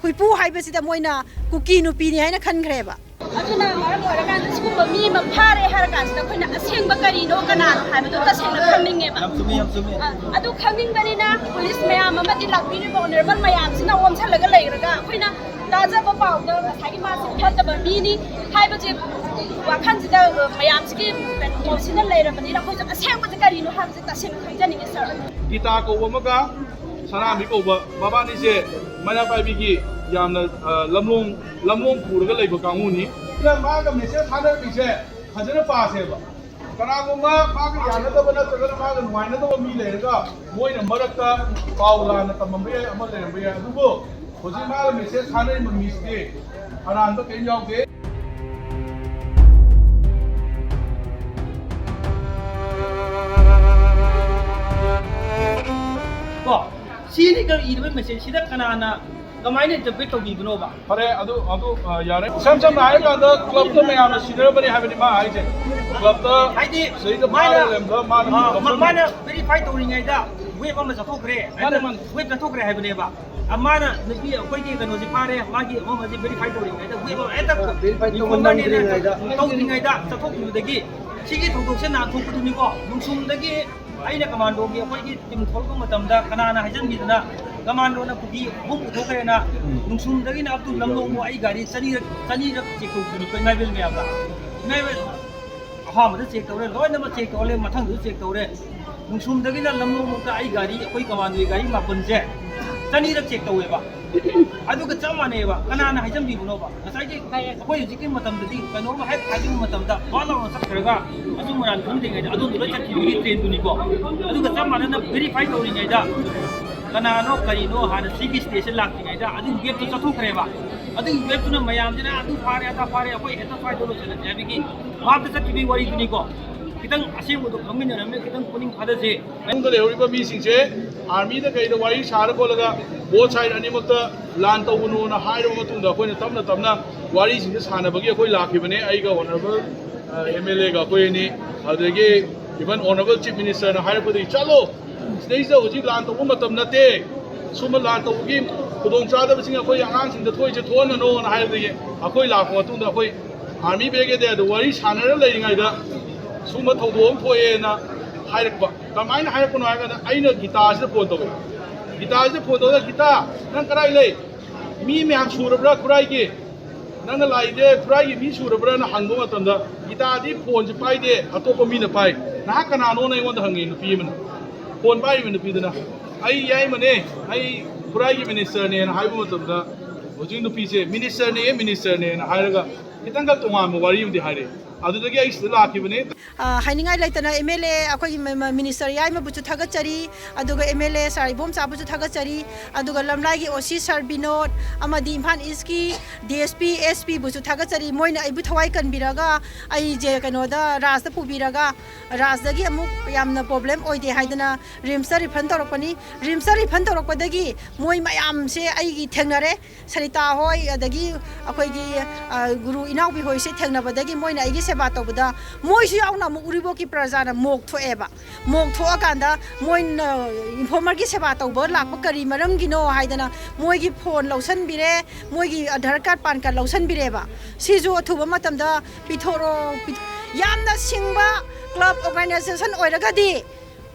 ꯍꯨꯏꯄꯨ ꯍꯥꯏꯕꯁꯤꯗ ꯃꯣꯏꯅ ꯀꯨꯀꯤ ꯅꯨꯄꯤꯅꯤ ꯍꯥꯏꯅ ꯈꯟꯈ꯭ꯔꯦꯕ꯫ ꯑꯗꯨꯅ ꯃꯔꯝ ꯑꯣꯏꯔꯀꯥꯟꯗ ꯁꯤꯒꯨꯝꯕ ꯃꯤ ꯑꯃ ꯐꯥꯔꯦ ꯍꯥꯏꯔ ꯀꯥꯟꯁꯤꯗ ꯑꯩꯈꯣꯏꯅ ꯑꯁꯦꯡꯕ ꯀꯔꯤꯅꯣ ꯀꯅꯥꯅꯣ ꯍꯥꯏꯕꯗꯣ ꯇꯁꯦꯡꯅ ꯈꯪꯅꯤꯡꯉꯦꯕ꯫ ꯌꯥꯝ ꯆꯨꯝꯃꯤ, ꯌꯥꯝ ꯆꯨꯝꯃꯤ꯫ ꯑ, ꯑꯗꯨ ꯈꯪꯅꯤꯡꯕꯅꯤꯅ ꯄꯨꯂꯤꯁ ꯃꯌꯥꯝ ꯑꯃꯗꯤ ꯂꯥꯛꯄꯤꯔꯤꯕ ꯑꯣꯅꯔꯦꯕꯜ ꯃꯌꯥꯝꯁꯤꯅ ꯑꯣꯝꯁꯜꯂꯒ ꯂꯩꯔꯒ ꯑꯩꯈꯣꯏꯅ ꯇꯥꯖꯕ ꯄꯥꯎꯗ ꯉꯁꯥꯏꯒꯤ ꯃꯥꯁꯤ ꯐꯠꯇꯕ ꯃꯤꯅꯤ ꯍꯥꯏꯕꯁꯦ ꯋꯥꯈꯜꯁꯤꯗ, ꯑ, ꯃꯌꯥꯝꯁꯤꯒꯤ ꯀꯩꯅꯣ ꯃꯣꯠꯁꯤꯗ ꯂꯩꯔꯕꯅꯤꯅ ꯑꯩꯈꯣꯏꯁꯨ ꯑꯁꯦꯡꯕꯁꯦ ꯀꯔꯤꯅꯣ ꯍꯥꯏꯕꯁꯦ ꯇꯁꯦꯡꯅ ꯈꯪꯖꯅꯤꯡꯉꯤ ꯁꯥꯔ꯫ ꯒꯤꯇꯥ ꯀꯧꯕ ꯑꯃꯒ ꯁꯅꯥꯃꯤ ꯀꯧꯕ ꯃꯕꯥꯅꯤꯁꯦ ꯃꯩꯔꯥ ꯄꯥꯏꯕꯤꯒꯤ ꯌꯥꯝꯅ, ꯑ, ꯂꯝꯂꯣꯡ ꯂꯝꯂꯣꯡ ꯄꯨꯔꯒ ꯂꯩꯕ ꯀꯥꯡꯕꯨꯅꯤ꯫ ꯁꯤꯗ ꯃꯥꯒ ꯃꯦꯁꯦꯖ ꯊꯥꯅꯔꯝꯃꯤꯁꯦ ꯐꯖꯅ ꯄꯥꯁꯦꯕ꯫ ꯀꯅꯥꯒꯨꯝꯕ ꯃꯥꯒ ꯌꯥꯅꯗꯕ ꯅꯠꯇ꯭ꯔꯒꯅ ꯃꯥꯒ ꯅꯨꯡꯉꯥꯏꯅꯗꯕ ꯃꯤ ꯂꯩꯔꯒ ꯃꯣꯏꯅ ꯃꯔꯛꯇ ꯄꯥꯎ ꯂꯥꯟꯅ ꯇꯝꯃꯝꯕ ꯌꯥꯏ, ꯑꯃ ꯂꯩꯔꯝꯕ ꯌꯥꯏ꯫ ꯑꯗꯨꯕꯨ ꯍꯧꯖꯤꯛ ꯃꯥꯒ ꯃꯦꯁꯦꯖ ꯊꯥꯅꯔꯤꯕ ꯃꯤꯁꯤꯗꯤ ꯑꯔꯥꯟꯕ ꯀꯔꯤꯝ ꯌꯥꯎꯗꯦ꯫ ꯀꯣ, ꯁꯤꯅꯤ ꯀꯩꯅꯣ ꯏꯔꯤꯕ ꯃꯦꯁꯦꯖꯁꯤꯗ ꯀꯅꯥꯅ ꯀꯃꯥꯏꯅ ꯏꯟꯇꯔꯄ꯭ꯔꯤꯠ ꯇꯧꯕꯤꯕꯅꯣꯕ? ꯐꯔꯦ, ꯑꯗꯨ, ꯑꯗꯨ, ꯑ, ꯌꯥꯔꯦ꯫ ꯏꯁꯝ ꯁꯝꯅ ꯍꯥꯏꯔꯀꯥꯟꯗ ꯀ꯭ꯂꯕꯇ ꯃꯌꯥꯝꯅ ꯁꯤꯟꯅꯔꯝꯕꯅꯤ ꯍꯥꯏꯕꯅꯤ ꯃꯥ ꯍꯥꯏꯁꯦ꯫ ꯀ꯭ꯂꯕꯇ ꯍꯥꯏꯗꯤ ꯁꯤꯗꯩꯗ ꯃꯥꯅ, ꯐꯥꯔꯒ ꯂꯩꯔꯝꯕ ꯃꯥꯅ ꯑ, ꯃ-, ꯃꯐꯝ ꯃꯥꯅ ꯚꯦꯔꯤꯐꯥꯏ ꯇꯧꯔꯤꯉꯩꯗ ꯋꯦꯕ ꯑꯃ ꯆꯠꯊꯣꯛꯈ꯭ꯔꯦ꯫ ꯃꯥꯅꯦ, ꯃꯥꯅꯦ꯫ ꯋꯦꯕ ꯆꯠꯊꯣꯛꯈ꯭ꯔꯦ ꯍꯥꯏꯕꯅꯦꯕ꯫ ꯑ, ꯃꯥꯅ ꯅꯨꯄꯤ ꯑꯩꯈꯣꯏꯒꯤ ꯀꯩꯅꯣꯁꯦ ꯐꯥꯔꯦ, ꯃꯥꯒꯤ ꯑꯃ ꯑꯃꯁꯦ ꯚꯦꯔꯤꯐꯥꯏ ꯇꯧꯔꯤꯉꯩꯗ ꯋꯦꯕ ꯑꯃ ꯍꯦꯛꯇ ꯚꯦꯔꯤꯐꯥꯏ ꯇꯧꯕ ꯏꯟꯐꯣꯔꯃꯔꯅꯦꯅ ꯅꯪꯗ꯭ꯔꯤꯉꯩꯗ꯫ ꯇꯧꯗ꯭ꯔꯤꯉꯩꯗ ꯆꯠꯊꯣꯛꯈꯤꯕꯗꯒꯤ ꯁꯤꯒꯤ ꯊꯧꯗꯣꯛꯁꯦ ꯅꯥꯟꯊꯣꯛꯄꯗꯨꯅꯤꯀꯣ꯫ ꯅꯨꯡꯁꯨꯝꯗꯒꯤ ꯑꯩꯅ ꯀꯃꯥꯟꯗꯣꯒꯤ ꯑꯩꯈꯣꯏꯒꯤ ꯇꯤꯝ ꯊꯣꯛꯂꯛꯄ ꯃꯇꯝꯗ ꯀꯅꯥꯅ ꯍꯥꯏꯖꯟꯕꯤꯗꯅ ꯀꯃꯥꯟꯗꯣꯅ ꯀꯨꯀꯤ ꯑꯍꯨꯝ ꯄꯨꯊꯣꯛꯈ꯭ꯔꯦꯅ ꯎꯝ꯫ ꯅꯨꯡꯁꯨꯝꯗꯒꯤꯅ ꯑꯞ ꯇꯨ ꯂꯝꯂꯣꯡꯕꯨ ꯑꯩ ꯒꯥꯔꯤ ꯆꯅꯤꯔꯛ, ꯆꯅꯤꯔꯛ ꯆꯦꯛ ꯇꯧꯈꯤꯕꯅꯤꯀꯣ ꯏꯃꯥ ꯏꯕꯦꯜ ꯃꯌꯥꯝꯗ꯫ ꯏꯃꯥ ꯏꯕꯦꯜ ꯑꯍꯥꯟꯕꯗ ꯆꯦꯛ ꯇꯧꯔꯦ, ꯂꯣꯏꯅꯃꯛ ꯆꯦꯛ ꯇꯧꯔꯦ, ꯃꯊꯪꯗꯁꯨ ꯆꯦꯛ ꯇꯧꯔꯦ꯫ ꯅꯨꯡꯁꯨꯝꯗꯒꯤꯅ ꯂꯝꯂꯣꯡꯕꯨꯛꯇ ꯑꯩ ꯒꯥꯔꯤ, ꯑꯩꯈꯣꯏ ꯀꯃꯥꯟꯗꯣꯒꯤ ꯒꯥꯔꯤ ꯃꯥꯄꯟꯁꯦ ꯆꯅꯤꯔꯛ ꯆꯦꯛ ꯇꯧꯋꯦꯕ꯫ ꯑꯗꯨꯒ ꯆꯞ ꯃꯥꯟꯅꯩꯑꯕ꯫ ꯀꯅꯥꯅ ꯍꯥꯏꯖꯟꯕꯤꯕꯅꯣꯕ? ꯉꯁꯥꯏꯒꯤ ꯑꯩꯈꯣꯏ ꯍꯧꯖꯤꯛꯀꯤ ꯃꯇꯝꯗꯗꯤ ꯀꯩꯅꯣꯝꯃ ꯍꯦꯛ ꯍꯥꯏꯖꯤꯟꯕ ꯃꯇꯝꯗ ꯋꯥ ꯂꯥꯎꯅ ꯆꯠꯈ꯭ꯔꯒ ꯑꯆꯨꯝ ꯑꯔꯥꯟ ꯈꯪꯗ꯭ꯔꯤꯉꯩꯗ ꯑꯗꯣꯝꯗ ꯂꯣꯏ ꯆꯠꯈꯤꯕꯒꯤ ꯇ꯭ꯔꯦꯟꯗꯨꯅꯤꯀꯣ꯫ ꯑꯗꯨꯒ ꯆꯞ ꯃꯥꯟꯅꯅ ꯚꯦꯔꯤꯐꯥꯏ ꯇꯧꯔꯤꯉꯩꯗ ꯀꯅꯥꯅꯣ ꯀꯔꯤꯅꯣ ꯍꯥꯟꯅ ꯁꯤꯒꯤ ꯁ꯭ꯇꯦꯖꯁꯦ ꯂꯥꯛꯇ꯭ꯔꯤꯉꯩꯗ ꯑꯗꯨꯒꯤ ꯋꯦꯕꯇꯣ ꯆꯠꯊꯣꯛꯈ꯭ꯔꯦꯕ꯫ ꯑꯗꯨꯒꯤ ꯋꯦꯕꯇꯨꯅ ꯃꯌꯥꯝꯁꯤꯅ ꯑꯗꯨ ꯐꯥꯔꯦ, ꯑꯗꯥ ꯐꯥꯔꯦ, ꯑꯩꯈꯣꯏ ꯍꯦꯛꯇ ꯁ꯭ꯋꯥꯏꯗ ꯂꯣꯏꯁꯤꯜꯂꯁꯦ ꯍꯥꯏꯕꯒꯤ ꯚꯥꯞꯇ ꯆꯠꯈꯤꯕꯒꯤ ꯋꯥꯔꯤꯗꯨꯅꯤꯀꯣ꯫ ꯈꯤꯇꯪ ꯑꯁꯦꯡꯕꯗꯣ ꯈꯪꯃꯤꯟꯅꯔꯝꯅꯤꯅ ꯈꯤꯇꯪ ꯄꯨꯛꯅꯤꯡ ꯐꯥꯊꯁꯦ꯫ ꯃꯅꯨꯡꯗ ꯂꯩꯍꯧꯔꯤꯕ ꯃꯤꯁꯤꯡꯁꯦ ꯑꯥꯔꯃꯤꯗ ꯀꯩꯗ ꯋꯥꯔꯤ ꯁꯥꯔ ꯈꯣꯠꯂꯒ ꯕꯣꯠ ꯁꯥꯏꯠ ꯑꯅꯤꯃꯛꯇ ꯂꯥꯟ ꯇꯧꯒꯅꯣꯅ ꯍꯥꯏꯔꯕ ꯃꯇꯨꯡꯗ ꯑꯩꯈꯣꯏꯅ ꯇꯞꯅ ꯇꯞꯅ ꯋꯥꯔꯤꯁꯤꯡꯁꯦ ꯁꯥꯟꯅꯕꯒꯤ ꯑꯩꯈꯣꯏ ꯂꯥꯛꯈꯤꯕꯅꯦ꯫ ꯑꯩꯒ ꯑꯣꯅꯔꯦꯕꯜ ꯑꯦꯝ ꯑꯦꯜ ꯑꯦꯒ ꯑꯩꯈꯣꯏ ꯑꯅꯤ, ꯑꯗꯨꯗꯒꯤ even honourable chief ministerꯅ ꯍꯥꯏꯔꯛꯄꯗꯒꯤ, "ꯆꯠꯂꯣ, ꯁꯤꯗꯩꯁꯤꯗ ꯍꯧꯖꯤꯛ ꯂꯥꯟ ꯇꯧꯕ ꯃꯇꯝ ꯅꯠꯇꯦ, ꯁꯨꯝꯕ ꯂꯥꯟ ꯇꯧꯕꯒꯤ ꯈꯨꯗꯣꯡꯆꯥꯗꯕꯁꯤꯡ ꯑꯩꯈꯣꯏ ꯑꯉꯥꯡꯁꯤꯡꯗ ꯊꯣꯛꯏꯁꯦ ꯊꯣꯛꯍꯟꯒꯅꯣꯅ" ꯍꯥꯏꯕꯗꯒꯤ, ꯑꯩꯈꯣꯏ ꯂꯥꯛꯄ ꯃꯇꯨꯡꯗ ꯑꯩꯈꯣꯏ army brigadeꯗ ꯋꯥꯔꯤ ꯁꯥꯟꯅꯔ ꯂꯩꯔꯤꯉꯩꯗ ꯁꯨꯝꯕ ꯊꯧꯗꯣꯛ ꯑꯃ ꯊꯣꯛꯑꯦꯅ ꯍꯥꯏꯔꯛꯄ꯫ ꯀꯃꯥꯏꯅ ꯍꯥꯏꯔꯛꯄꯅꯣ ꯍꯥꯏꯔꯀꯥꯟꯗ, ꯑꯩꯅ ꯒꯤꯇꯥꯁꯤꯗ ꯐꯣꯟ ꯇꯧꯋꯦ꯫ ꯒꯤꯇꯥꯁꯤꯗ ꯐꯣꯟ ꯇꯧꯔꯒ, "ꯒꯤꯇꯥ, ꯅꯪ ꯀꯗꯥꯏ ꯂꯩ? ꯃꯤ ꯃꯌꯥꯝ ꯁꯨꯔꯕ꯭ꯔꯥ ꯈꯨꯔꯥꯏꯒꯤ? ꯅꯪꯅ ꯂꯥꯛꯏꯁꯦ ꯈꯨꯔꯥꯏꯒꯤ ꯃꯤ ꯁꯨꯔꯕ꯭ꯔꯥꯅ?" ꯍꯪꯕ ꯃꯇꯝꯗ, ꯒꯤꯇꯥꯗꯤ ꯐꯣꯟꯁꯨ ꯄꯥꯏꯗꯦ, ꯑꯇꯣꯞꯄ ꯃꯤꯅ ꯄꯥꯏ꯫ "ꯅꯍꯥꯛ ꯀꯅꯥꯅꯣꯅ?" ꯑꯩꯉꯣꯟꯗ ꯍꯪꯉꯤ ꯅꯨꯄꯤ ꯑꯃꯅ꯫ ꯐꯣꯟ ꯄꯥꯏꯔꯤꯕ ꯅꯨꯄꯤꯗꯨꯅ, "ꯑꯩ ꯌꯥꯏꯃꯅꯦ, ꯑꯩ ꯈꯨꯔꯥꯏꯒꯤ ministerꯅꯦꯅ" ꯍꯥꯏꯕ ꯃꯇꯝꯗ, ꯍꯧꯖꯤꯛ ꯅꯨꯄꯤꯁꯦ ministerꯅꯦ, ministerꯅꯦꯅ ꯍꯥꯏꯔꯒ ꯈꯤꯇꯪꯈꯛ ꯇꯣꯉꯥꯟꯕ ꯋꯥꯔꯤ ꯑꯃꯗꯤ ꯍꯥꯏꯔꯛꯑꯦ꯫ ꯑꯗꯨꯗꯒꯤ ꯑꯩ ꯁꯤꯗ ꯂꯥꯛꯈꯤꯕꯅꯦ꯫ ꯑ, ꯍꯥꯏꯅꯤꯡꯉꯥꯏ ꯂꯩꯇꯅ ꯑꯦꯝ ꯑꯦꯜ ꯑꯦ ꯑꯩꯈꯣꯏꯒꯤ ꯃ-, ꯃ-, minister ꯌꯥꯏꯃꯕꯨꯁꯨ ꯊꯥꯒꯠꯆꯔꯤ, ꯑꯗꯨꯒ ꯑꯦꯝ ꯑꯦꯜ ꯑꯦ ꯁꯥꯔ ꯏꯕꯣꯝꯆꯥꯕꯨꯁꯨ ꯊꯥꯒꯠꯆꯔꯤ, ꯑꯗꯨꯒ ꯂꯝꯂꯥꯏꯒꯤ ꯑꯣ ꯁꯤ ꯁꯥꯔ ꯕꯤꯅꯣꯗ ꯑꯃꯗꯤ ꯏꯝꯐꯥꯜ ꯏꯁꯀꯤ ꯗꯤ ꯑꯦꯁ ꯄꯤ, ꯑꯦꯁ ꯄꯤꯕꯨꯁꯨ ꯊꯥꯒꯠꯆꯔꯤ꯫ ꯃꯣꯏꯅ ꯑꯩꯕꯨ ꯊꯋꯥꯏ ꯀꯟꯕꯤꯔꯒ ꯑꯩꯁꯦ ꯀꯩꯅꯣꯗ, ꯔꯥꯖꯇ ꯄꯨꯕꯤꯔꯒ, ꯔꯥꯖꯗꯒꯤ ꯑꯃꯨꯛ ꯌꯥꯝꯅ problem ꯑꯣꯏꯗꯦ ꯍꯥꯏꯗꯅ ꯔꯤꯝꯁꯇ refer ꯇꯧꯔꯛꯄꯅꯤ꯫ ꯔꯤꯝꯁꯇ refer ꯇꯧꯔꯛꯄꯗꯒꯤ ꯃꯣꯏ ꯃꯌꯥꯝꯁꯦ ꯑꯩꯒꯤ ꯊꯦꯡꯅꯔꯦ꯫ ꯁꯔꯤꯇꯥ ꯍꯣꯏ, ꯑꯗꯒꯤ ꯑꯩꯈꯣꯏꯒꯤ, ꯑ, ꯒꯨꯔꯨ ꯏꯅꯥꯎꯕꯤ ꯍꯣꯏꯁꯦ ꯊꯦꯡꯅꯕꯗꯒꯤ ꯃꯣꯏꯅ ꯑꯩꯒꯤ ꯁꯦꯕꯥ ꯇꯧꯕꯗ, ꯃꯣꯏꯁꯨ ꯌꯥꯎꯅ ꯑꯃꯨꯛ ꯎꯔꯤꯄꯣꯛꯀꯤ ꯄ꯭ꯔꯖꯥꯅ ꯃꯣꯛ ꯊꯣꯛꯑꯦꯕ꯫ ꯃꯣꯛ ꯊꯣꯛꯑꯀꯥꯟꯗ ꯃꯣꯏꯅ informerꯒꯤ ꯁꯦꯕꯥ ꯇꯧꯕ ꯂꯥꯛꯄ ꯀꯔꯤ ꯃꯔꯝꯒꯤꯅꯣ ꯍꯥꯏꯗꯅ ꯃꯣꯏꯒꯤ phone ꯂꯧꯁꯟꯕꯤꯔꯦ, ꯃꯣꯏꯒꯤ ꯑꯙꯥꯔ card, PAN card ꯂꯧꯁꯟꯕꯤꯔꯦꯕ꯫ ꯁꯤꯁꯨ ꯑꯊꯨꯕ ꯃꯇꯝꯗ ꯄꯤꯊꯣꯔꯛꯑꯣ, ꯄꯤꯊ-, ꯌꯥꯝꯅ ꯁꯤꯡꯕ club organisation ꯑꯣꯏꯔꯒꯗꯤ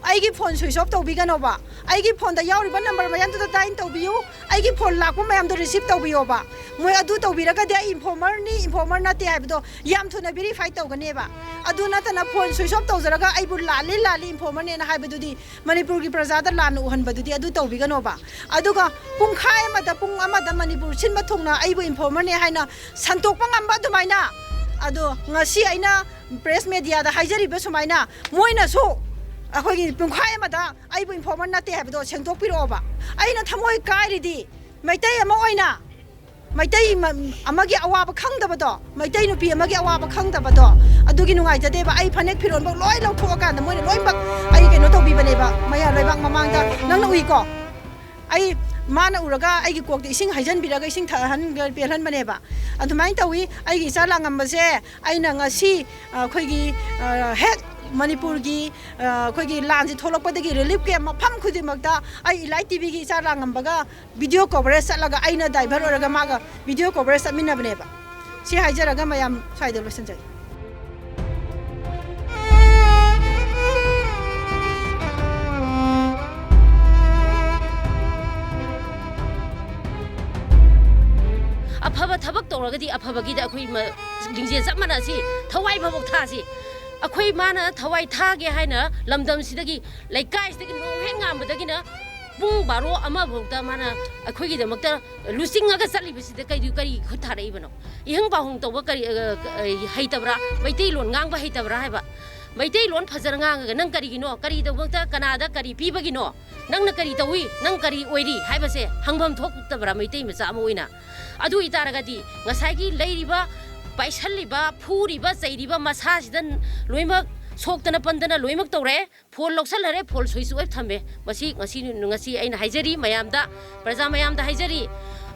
ꯑꯩꯒꯤ phone switch off ꯇꯧꯕꯤꯒꯅꯣꯕ꯫ ꯑꯩꯒꯤ phoneꯗ ꯌꯥꯎꯔꯤꯕ number ꯃꯌꯥꯝꯗꯨꯗ dial ꯇꯧꯕꯤꯌꯨ꯫ ꯑꯩꯒꯤ phone ꯂꯥꯛꯄ ꯃꯌꯥꯝꯗꯣ receive ꯇꯧꯕꯤꯌꯣꯕ꯫ ꯃꯣꯏ ꯑꯗꯨ ꯇꯧꯕꯤꯔꯒꯗꯤ ꯑꯩ informerꯅꯤ, informer ꯅꯠꯇꯦ ꯍꯥꯏꯕꯗꯣ ꯌꯥꯝ ꯊꯨꯅ verify ꯇꯧꯒꯅꯦꯕ꯫ ꯑꯗꯨ ꯅꯠꯇꯅ phone switch off ꯇꯧꯖꯔꯒ ꯑꯩꯕꯨ ꯂꯥꯜꯂꯤ, ꯂꯥꯜꯂꯤ, informerꯅꯦꯅ ꯍꯥꯏꯕꯗꯨꯗꯤ ꯃꯅꯤꯄꯨꯔꯒꯤ ꯄ꯭ꯔꯖꯥꯗ ꯂꯥꯟꯅ ꯎꯍꯟꯕꯗꯨꯗꯤ ꯑꯗꯨ ꯇꯧꯕꯤꯒꯅꯣꯕ꯫ ꯑꯗꯨꯒ ꯄꯨꯡꯈꯥꯏ ꯑꯃꯗ, ꯄꯨꯡ ꯑꯃꯗ ꯃꯅꯤꯄꯨꯔ ꯁꯤꯟꯕ ꯊꯨꯡꯅ ꯑꯩꯕꯨ informerꯅꯦ ꯍꯥꯏꯅ ꯁꯟꯇꯣꯛꯄ ꯉꯝꯕ ꯑꯗꯨꯃꯥꯏꯅ, ꯑꯗꯣ ꯉꯁꯤ ꯑꯩꯅ press mediaꯗ ꯍꯥꯏꯖꯔꯤꯕ ꯁꯨꯃꯥꯏꯅ, ꯃꯣꯏꯅꯁꯨ ꯑꯩꯈꯣꯏꯒꯤ ꯄꯨꯡꯈꯥꯏ ꯑꯃꯗ ꯑꯩꯕꯨ informer ꯅꯠꯇꯦ ꯍꯥꯏꯕꯗꯣ ꯁꯦꯡꯗꯣꯛꯄꯤꯔꯛꯑꯣꯕ꯫ ꯑꯩꯅ ꯊꯃꯣꯏ ꯀꯥꯏꯔꯤꯗꯤ ꯃꯩꯇꯩ ꯑꯃ ꯑꯣꯏꯅ, ꯃꯩꯇꯩ ꯃ-, ꯑꯃꯒꯤ ꯑꯋꯥꯕ ꯈꯪꯗꯕꯗꯣ, ꯃꯩꯇꯩ ꯅꯨꯄꯤ ꯑꯃꯒꯤ ꯑꯋꯥꯕ ꯈꯪꯗꯕꯗꯣ, ꯑꯗꯨꯒꯤ ꯅꯨꯡꯉꯥꯏꯖꯗꯦꯕ꯫ ꯑꯩ ꯐꯅꯦꯛ ꯐꯤꯔꯣꯟꯐꯧ ꯂꯣꯏ ꯂꯧꯊꯣꯛꯑꯀꯥꯟꯗ ꯃꯣꯏꯅ ꯂꯣꯏꯅꯃꯛ ꯑꯩ ꯀꯩꯅꯣ ꯇꯧꯕꯤꯕꯅꯦꯕ, ꯃꯌꯥ ꯂꯩꯕꯥꯛ ꯃꯃꯥꯡꯗ꯫ ꯅꯪꯅ ꯎꯏꯀꯣ? ꯑꯩ ꯃꯥꯅ ꯎꯔꯒ ꯑꯩꯒꯤ ꯀꯣꯛꯇ ꯏꯁꯤꯡ ꯍꯩꯖꯤꯟꯕꯤꯔꯒ ꯏꯁꯤꯡ ꯊꯛꯍꯟ-, ꯄꯦꯜꯍꯟꯕꯅꯦꯕ꯫ ꯑꯗꯨꯃꯥꯏꯅ ꯇꯧꯋꯤ꯫ ꯑꯩꯒꯤ ꯏꯆꯥ ꯂꯥꯡꯉꯝꯕꯁꯦ ꯑꯩꯅ ꯉꯁꯤ, ꯑ, ꯑꯩꯈꯣꯏꯒꯤ, ꯑ, ꯍꯦꯛ ꯃꯅꯤꯄꯨꯔꯒꯤ, ꯑ, ꯑꯩꯈꯣꯏꯒꯤ ꯂꯥꯟꯁꯦ ꯊꯣꯛꯂꯛꯄꯗꯒꯤ relief camp ꯃꯐꯝ ꯈꯨꯗꯤꯡꯃꯛꯇ ꯑꯩ ꯏꯂꯥꯏ ꯇꯤꯚꯤꯒꯤ ꯏꯆꯥ ꯂꯥꯡꯉꯝꯕꯒ video coverage ꯆꯠꯂꯒ ꯑꯩꯅ driver ꯑꯣꯏꯔꯒ ꯃꯥꯒ video coverage ꯆꯠꯃꯤꯟꯅꯕꯅꯦꯕ꯫ ꯁꯤ ꯍꯥꯏꯖꯔꯒ ꯃꯌꯥꯝ ꯁ꯭ꯋꯥꯏꯗ ꯂꯣꯏꯁꯤꯟꯖꯒꯦ꯫ ꯑꯐꯕ ꯊꯕꯛ ꯇꯧꯔꯒꯗꯤ ꯑꯐꯕꯒꯤꯗ ꯑꯩꯈꯣꯏ ꯃ-, ꯂꯤꯡꯖꯦꯜ ꯆꯞ ꯃꯥꯟꯅꯁꯤ, ꯊꯋꯥꯏ ꯐꯕ ꯊꯥꯁꯤ꯫ ꯑꯩꯈꯣꯏ ꯃꯥꯅ ꯊꯋꯥꯏ ꯊꯥꯒꯦ ꯍꯥꯏꯅ ꯂꯝꯗꯝꯁꯤꯗꯒꯤ, ꯂꯩꯀꯥꯏꯁꯤꯗꯒꯤ ꯅꯣꯡ ꯍꯦꯛ ꯉꯥꯟꯕꯗꯒꯤꯅ ꯄꯨꯡ ꯕꯥꯔꯣ ꯑꯃ ꯐꯥꯎꯗ ꯃꯥꯅ ꯑꯩꯈꯣꯏꯒꯤꯗꯃꯛꯇ ꯂꯨꯆꯤꯡꯉꯒ ꯆꯠꯂꯤꯕꯁꯤꯗ ꯀꯩ, ꯀꯔꯤ ꯈꯨꯠ ꯊꯥꯔꯛꯏꯕꯅꯣ? ꯏꯍꯪ ꯄꯥꯎꯍꯪ ꯇꯧꯕ ꯀꯔꯤ, ꯑ, ꯑ, ꯍꯩꯇꯕ꯭ꯔꯥ? ꯃꯩꯇꯩꯂꯣꯟ ꯉꯥꯡꯕ ꯍꯩꯇꯕ꯭ꯔꯥ ꯍꯥꯏꯕ? ꯃꯩꯇꯩꯂꯣꯟ ꯐꯖꯅ ꯉꯥꯡꯉꯒ ꯅꯪ ꯀꯔꯤꯒꯤꯅꯣ? ꯀꯔꯤꯗꯃꯛꯇ, ꯀꯅꯥꯗ ꯀꯔꯤ ꯄꯤꯕꯒꯤꯅꯣ? ꯅꯪꯅ ꯀꯔꯤ ꯇꯧꯏ? ꯅꯪ ꯀꯔꯤ ꯑꯣꯏꯔꯤ ꯍꯥꯏꯕꯁꯦ ꯍꯪꯐꯝ ꯊꯣꯛꯇꯕ꯭ꯔꯥ ꯃꯩꯇꯩ ꯃꯆꯥ ꯑꯃ ꯑꯣꯏꯅ? ꯑꯗꯨ ꯑꯣꯏꯇꯥꯔꯒꯗꯤ ꯉꯁꯥꯏꯒꯤ ꯂꯩꯔꯤꯕ, ꯄꯥꯏꯁꯜꯂꯤꯕ, ꯐꯨꯔꯤꯕ, ꯆꯩꯔꯤꯕ ꯃꯁꯥꯁꯤꯗ ꯂꯣꯏꯅꯃꯛ ꯁꯣꯛꯇꯅ ꯄꯟꯗꯅ ꯂꯣꯏꯅꯃꯛ ꯇꯧꯔꯦ꯫ ꯐꯣꯟ ꯂꯧꯁꯜꯂꯔꯦ, ꯐꯣꯟ switch off ꯊꯝꯃꯦ꯫ ꯃꯁꯤ ꯉꯁꯤ, ꯉꯁꯤ ꯑꯩꯅ ꯍꯥꯏꯖꯔꯤ ꯃꯌꯥꯝꯗ, ꯄ꯭ꯔꯖꯥ ꯃꯌꯥꯝꯗ ꯍꯥꯏꯖꯔꯤ,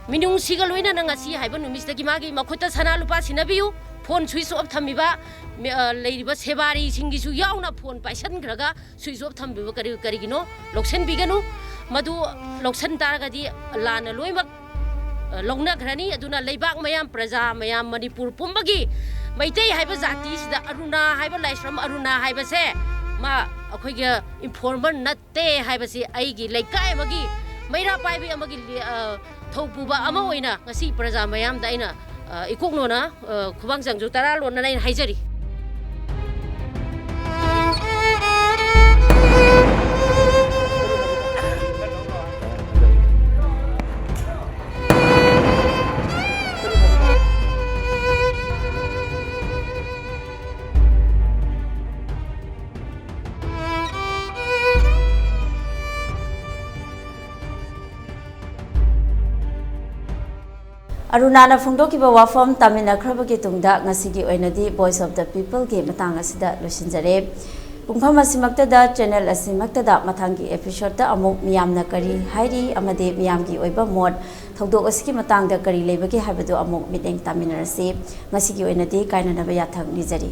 ꯃꯤꯅꯨꯡꯁꯤꯒ ꯂꯣꯏꯅꯅ ꯉꯁꯤ ꯍꯥꯏꯕ ꯅꯨꯃꯤꯠꯁꯤꯗꯒꯤ ꯃꯥꯒꯤ ꯃꯈꯨꯠꯇ ꯁꯅꯥ ꯂꯨꯄꯥ ꯁꯤꯟꯅꯕꯤꯌꯨ꯫ ꯐꯣꯟ switch off ꯊꯝꯃꯤꯕ, ꯃꯤ-, ꯑ, ꯂꯩꯔꯤꯕ ꯁꯦꯕꯥꯔꯤꯁꯤꯡꯒꯤꯁꯨ ꯌꯥꯎꯅ ꯐꯣꯟ ꯄꯥꯏꯁꯟꯈ꯭ꯔꯒ switch off ꯊꯝꯕꯤꯕ ꯀꯔꯤ-, ꯀꯔꯤꯒꯤꯅꯣ? ꯂꯧꯁꯟꯕꯤꯒꯅꯨ꯫ ꯃꯗꯨ ꯂꯧꯁꯟ ꯇꯥꯔꯒꯗꯤ ꯂꯥꯟꯅ ꯂꯣꯏꯅꯃꯛ, ꯑ, ꯂꯧꯅꯈ꯭ꯔꯅꯤ꯫ ꯑꯗꯨꯅ ꯂꯩꯕꯥꯛ ꯃꯌꯥꯝ, ꯄ꯭ꯔꯖꯥ ꯃꯌꯥꯝ, ꯃꯅꯤꯄꯨꯔ ꯄꯨꯝꯕꯒꯤ ꯃꯩꯇꯩ ꯍꯥꯏꯕ ꯖꯥꯇꯤꯁꯤꯗ ꯑꯔꯨꯅꯥ ꯍꯥꯏꯕ, ꯂꯥꯏꯁ꯭ꯔꯝ ꯑꯔꯨꯅꯥ ꯍꯥꯏꯕꯁꯦ ꯃꯥ ꯑꯩꯈꯣꯏꯒꯤ informer ꯅꯠꯇꯦ ꯍꯥꯏꯕꯁꯤ ꯑꯩꯒꯤ ꯂꯩꯀꯥꯏ ꯑꯃꯒꯤ ꯃꯩꯔꯥ ꯄꯥꯏꯕꯤ ꯑꯃꯒꯤ ꯂꯤ-, ꯑ, ꯊꯧꯄꯨꯕ ꯑꯃ ꯑꯣꯏꯅ ꯉꯁꯤ ꯄ꯭ꯔꯖꯥ ꯃꯌꯥꯝꯗ ꯑꯩꯅ, ꯑ, ꯏꯀꯣꯛꯅꯣꯅ, ꯑ, ꯈꯨꯕꯥꯛ ꯆꯪꯖꯨ ꯇꯔꯥ ꯂꯣꯟꯅꯅ ꯑꯩꯅ ꯍꯥꯏꯖꯔꯤ꯫ ꯑꯔꯨꯅꯥꯅ ꯐꯣꯡꯗꯣꯛꯈꯤꯕ ꯋꯥꯐꯝ ꯇꯥꯃꯤꯟꯅꯈ꯭ꯔꯕꯒꯤ ꯇꯨꯡꯗ ꯉꯁꯤꯒꯤ ꯑꯣꯏꯅꯗꯤ Voice of the People ꯒꯤ ꯃꯇꯥꯡ ꯑꯁꯤꯗ ꯂꯣꯏꯁꯤꯟꯖꯔꯦ꯫ ꯄꯨꯡꯐꯝ ꯑꯁꯤꯃꯛꯇꯗ ꯆꯦꯅꯦꯜ ꯑꯁꯤꯃꯛꯇꯗ ꯃꯊꯪꯒꯤ ꯑꯦꯄꯤꯁꯣꯗꯇ ꯑꯃꯨꯛ ꯃꯤꯌꯥꯝꯅ ꯀꯔꯤ ꯍꯥꯏꯔꯤ ꯑꯃꯗꯤ ꯃꯤꯌꯥꯝꯒꯤ ꯑꯣꯏꯕ ꯃꯣꯠ, ꯊꯧꯗꯣꯛ ꯑꯁꯤꯒꯤ ꯃꯇꯥꯡꯗ ꯀꯔꯤ ꯂꯩꯕꯒꯦ ꯍꯥꯏꯕꯗꯨ ꯑꯃꯨꯛ ꯃꯤꯠꯌꯦꯡ ꯇꯥꯃꯤꯟꯅꯔꯁꯤ꯫ ꯉꯁꯤꯒꯤ ꯑꯣꯏꯅꯗꯤ ꯀꯥꯏꯅꯅꯕ ꯌꯥꯊꯪ ꯅꯤꯖꯔꯤ꯫